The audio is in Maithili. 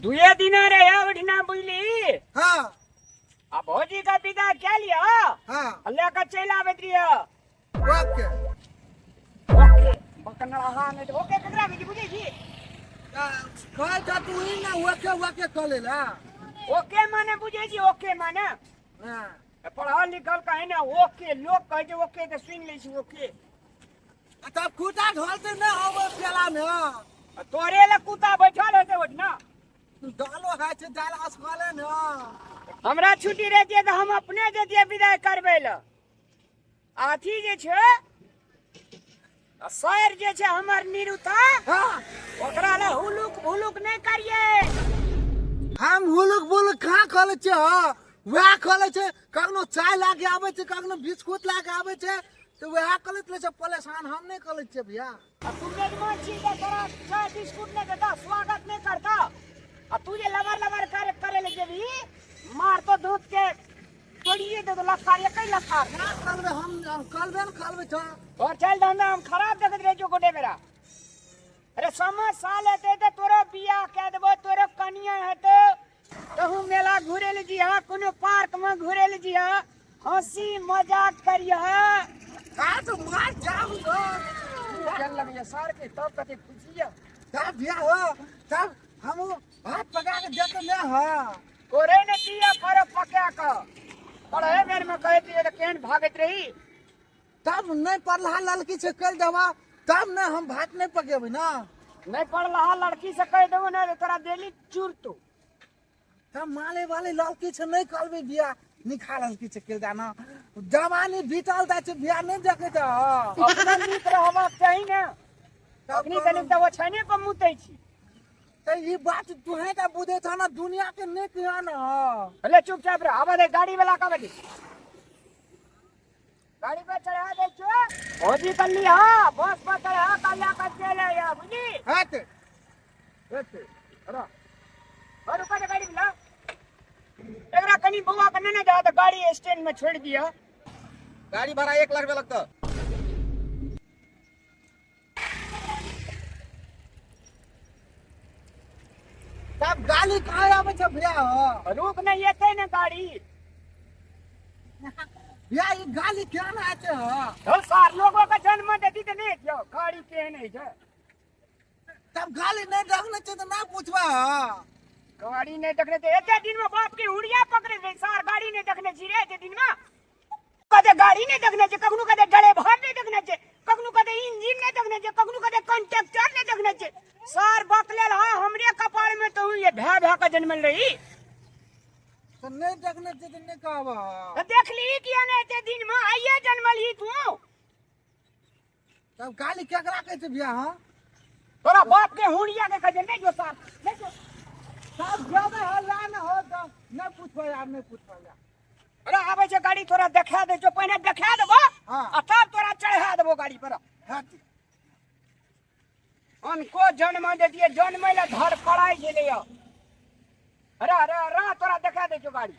दुए दिना रहे ओहिठिना बुझली। हाँ। आ भौजी का विदा कए लिअ। हाँ। आ लए कऽ चलि आबैत रहिय। ओके। ओके बकनहा नहि तऽ ओके ककरा भेजी बुझै छी? कहै छ तू ही ना ओके ओके कऽ ले ला। ओके माने बुझै छी? ओके माने हाँ। पढ़ल लिखल कहे ने ओके, लोक कहै छै ओके तऽ सुनि लै छी ओके। आ तब कुत्ता ढोलते नहि होबे पेला में। आ तोरे लए कुत्ता बैठल हेतै ओहिठिना। दालो खाइ छै, दाल असगरे ने। हमरा छुट्टी रहतियै तऽ हम अपने जैतियै विदाई करबै लए। अथी जे छै सर जे छै हमर निरुता। हाँ। ओकरा लए हुलुक भुलुक नहि करियै। हम हुलुक बुलुक कहाँ कऽ लै छियै? हँ, वएह कऽ लै छै। कखनो चाय लए के आबै छै, कखनो बिस्कुट लए के आबै छै, तऽ वएह कऽ लैत रहै छै परेशान। हम नहि कऽ लै छियै भैया। आ तू मेजबान छी तऽ तोरा चाय बिस्कुट नहि देता, स्वागत नहि करता? आ तू जे लबर लबर करे करे ले जेबही, मार तो दूध के तोड़िए दे तो लफार एक लफार। ना करबै हम, हम करबै ने करबै तऽ। और चल धंधा हम खराब देखत रहे जो गोटे मेरा। अरे समझ साल हेतै तऽ तोरो बियाह कए देबो, तोरो कनिया हेतौ, तहु मेला घुरे ले जिहा, कोनो पार्क में घुरे ले जिहा, हंसी मजाक करिह। का तो मार जाऊ तो। चल लगैया सार के तब कते खुशी है। तब बियाह हो तब हम भात पका के देते ने। हाँ। कोरे ने दिया पर पका के पढ़े बेर में कहैत रहियै तऽ केहन भागैत रही। तब नहीं पढ़ला लड़की से कह देबा तब ने हम भात नहीं पकेबै ना। नहीं पढ़ला लड़की से कह देबो ने तोरा देली चूर तू। तब माले वाले लड़की से नहीं करबे बियाह, निखा लड़की से कह देना। जवानी बीतल जाइ छै, बियाह नहीं देखे त। अपना नीक रहबाक चाही ने। अखनी तनिक तऽ ओछाइने पर मुतै छी। तऽ ई बात तुहे का बुझे छ ना, दुनिया के नहीं कहिया ना। अरे चुपचाप रह, आवा दे गाड़ी वाला का बजी। गाड़ी पर चढ़ा दे छो। भौजी कल्ली हां, बस पर चढ़ा कल्ला का चले या बुझली? हट। हट। अरे। और ऊपर गाड़ी मिला। एकरा कनी बौआ के नेने जा तऽ गाड़ी स्टैंड में छोड़ दिया। गाड़ी भाड़ा 1 लाख रुपया लगता। तब गाली कहाँ आबै छै भैया? हो रुक नहीं एतै ने गाड़ी। भैया ई गाली क्या ना आते हो? हो सार लोगों का जन्म देती तऽ नहीं जो गाड़ी केहन है छै। तब गाली नहीं देखने छै तऽ ना पूछबा। गाड़ी नहीं देखने ते एते दिन में बाप के हुड़िया पकड़े रे सार, गाड़ी नहीं देखने छी रे एते दिन में। कदे गाड़ी नहीं देखने छै, कखनो कदे ड्राइवर नहीं देखने छै, कखनो कदे इंजन नहीं देखने छै, कखनो कदे कंडक्टर नहीं देखने छै। सार बकलेल हा हमरे कपार में तो ये भै भै के जन्मल रही। तो नहीं देखने छै तऽ नहीं कहबा। तो देख ली किया नहीं एते दिन में आइए जन्मल ही तू। तब गाली केकरा कहै छै भैया? हाँ तोरा बाप के हुड़िया के कहै छै नहीं जो सार नहीं जो। तब जेबै हल्ला न हो तऽ नहीं पूछबै आब, नहीं पूछबै आब। अरे आबै छै गाड़ी तोरा देखा दे छौ, पहिने देखा देबो। हाँ। आ तब तोरा चढ़ा देबो गाड़ी पर। हाँ। अनको जन्म देतियै, जन्मै लए धर पड़ाइ छलैया। अरे अरे अरे तोरा देखा दै छौ गाड़ी।